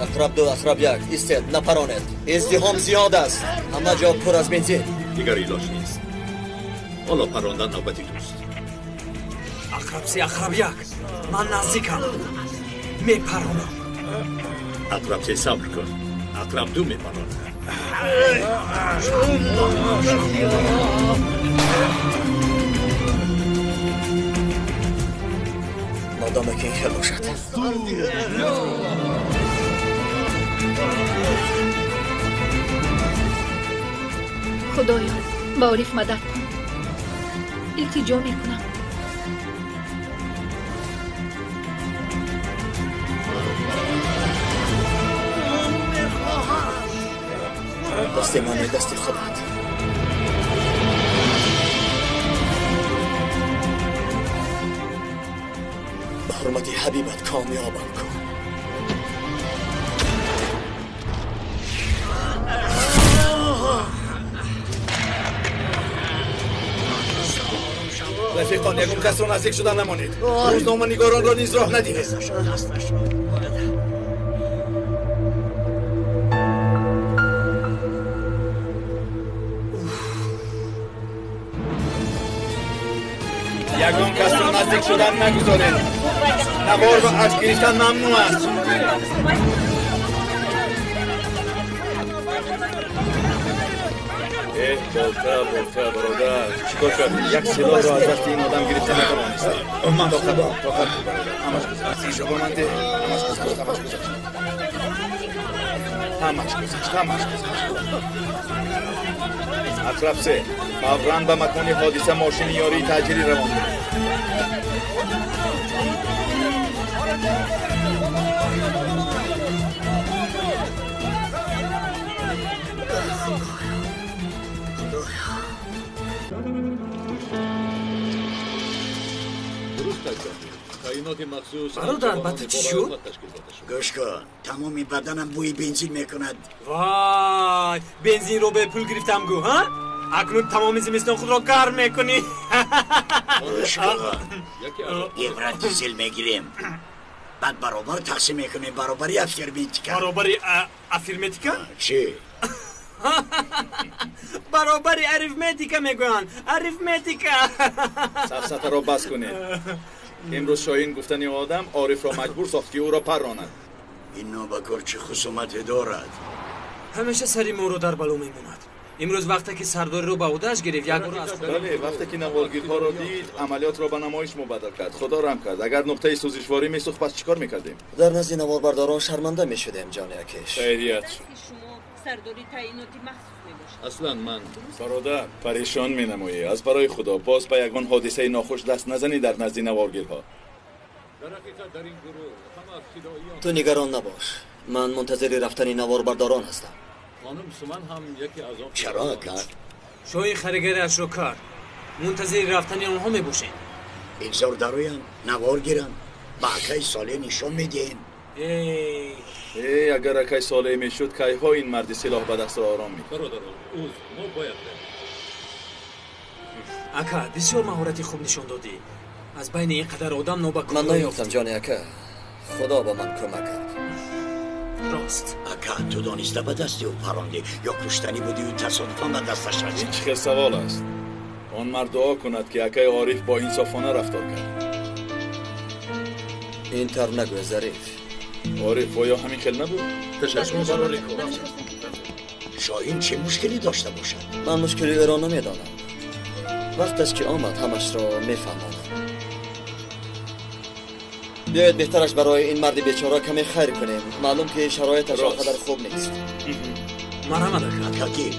Ақраб ду, ақраб як, истед, напаронед. Издиҳом зиёд аст. Ҳама ҷо пур аз бензин. Дигар илоҷ нест. Ҳоло парондан навбати туст. Ақраб се, ақраб як. Ман наздикам. Мепаронам. Ақраб се, сабр кун. Ақраб ду мепаронад. Модоме ки ин хел бошад. Худоё, ба Ориф мадад кун. Илтиҷо мекунам. Дасти ман дасти худат. Ба ҳурмати ҳабибат комёбам кун. Рафиқон, ягон касро наздик шуда намонед. Рӯзноманигоронро низ роҳ надиҳед. Ягон касро наздик шудан нагузоред. Навор ва акс гирифтан мамнӯъ аст. Эҳ, болта, болта, бародар, чӣ кор кардӣ? Як силоҳро аз дасти ин одам гирифта натавонистӣ. Ман тоқат кун, тоқат кун, бародар. Ҳамаш гузашт. Инҷо ба ман деҳ. Ҳамаш гузашт, ҳамаш гузашт. Ҳамаш гузашт, ҳамаш гузашт. Ақраб се, фавран ба макони ҳодиса мошини ёрии таъҷилӣ равон кунед. Бародар, ба ту чӣ шуд? Гӯш кун, тамоми баданам бӯи бензин мекунад. Вай, бензинро бепул гирифтам гӯ, ҳа? Акнун тамоми зимистон худро гарм мекунӣ. Гӯш кун, евро дизел мегирем. Баъд баробар тақсим мекунем, баробари афирметика. Баробари афирметика? Чӣ? Баробари арифметика мегӯянд. Арифметика. Сафсатаро бас кунед. Имрӯз Шоҳин гуфтани одам Орифро маҷбур сохт, ки ӯро парронад. Ин нобакор чӣ хусумате дорад? Ҳамеша сари моро дар бало мемонад. Имрӯз вақте ки сардориро ба ӯҳдааш гирифт, як бор аз бале, вақте ки наворгирҳоро дид, амалиётро ба намоиш мубаддал кард. Худо раҳм кард. Агар нуқтаи сӯзишворӣ месӯхт, пас чӣ кор мекардем? Дар назди наворбардорон шарманда мешудем, ҷони акеш. Хайрият шуд. Сардори таъиноти махсус мебошад. Аслан ман бародар, парешон менамоӣ. Аз барои Худо боз ба ягон ҳодисаи нохуш даст назанӣ дар назди наворгирҳо. Ту нигарон набош. Ман мунтазири рафтани наворбардорон ҳастам. Чаро ака? Шоҳин харигариашро кард. Мунтазири рафтани онҳо мебошем. Бигзор дароям, навор гирам, ба акаи Солеҳ нишон медиҳем. Эй, агар акаи Солеҳ мешуд, кайҳо ин марди силоҳ ба дастро ором мекард. Бародарон, узр, мо бояд равем. Ака, бисёр маҳорати хуб нишон додӣ. Аз байни ин қадар одам нобакор ман наёфтам, ҷони ака. Худо ба ман кӯмак кард. Рост. Ака, ту дониста ба дасти ӯ парондӣ ё куштанӣ будию тасодуфан ба дасташ расид? Ин чӣ хел савол аст? Он мард дуо кунад, ки акаи Ориф бо инсофона рафтор кард. Ин тавр нагӯ, Зариф. Ориф, оё ҳамин хел набуд? Ташаккур барои кор. Шоҳин чӣ мушкилӣ дошта бошад? Ман мушкили ӯро намедонам. Вақташ ки омад, ҳамашро мефаҳмонам. Биёед беҳтараш барои ин марди бечора каме хайр кунем. Маълум ки шароиташ он қадар хуб нест. Марҳамат, ака. Ака, гир.